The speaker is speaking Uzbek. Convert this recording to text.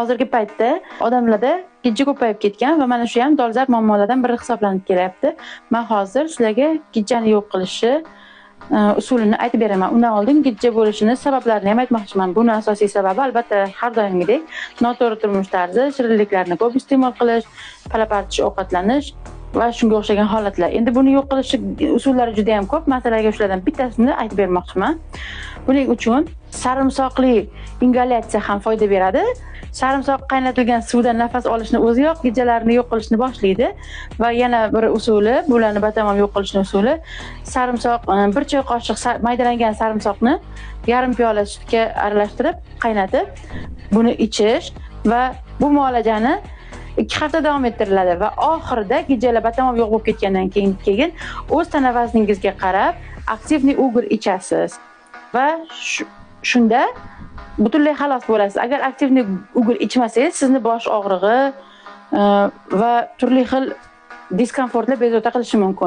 Hozirgi paytda odamlarda gijja ko'payib ketgan va mana shu ham dolzarb muammolardan biri hisoblanib kelyapti. Man hozir sizlarga gijjani yo'q qilishni usulini aytib beraman. Undan oldin gijja bo'lishini sabablarini ham aytmoqchiman. Buni asosiy sababi, albatta, har doimgidek noto'g'ri turmush tarzi, shirinliklarni ko'p iste'mol qilish, pala-partish ovqatlanish va shunga o'xshagan holatlar. Endi buni yo'q qilish usullari juda ham ko'p. Man sizlarga shulardan bittasini aytib bermoqchiman. Buning uchun sarimsoqli ingalyatsiya ham foyda beradi. Sarimsoq qaynatilgan suvdan nafas olishni o'ziyoq gijjalarni yo'q qilishni boshlaydi. Va yana bir usuli, bularni batamom yo'q qilishni usuli, sarimsoq, 1 choy qoshiq maydalangan sarimsoqni yarim piyola sutga aralashtirib, qaynatib, buni ichish va bu muolajani 2 hafta davom ettiriladi va oxirida gijjalar batamom yo'q bo'lib ketgandan keyin o'z tana vazningizga qarab активный уголь ichasiz va shunda butunlay xalos bo'lasiz. Agar активный уголь ichmasangiz, sizni bosh og'rig'i va turli xil diskomfortlar bezovta qilishi mumkin.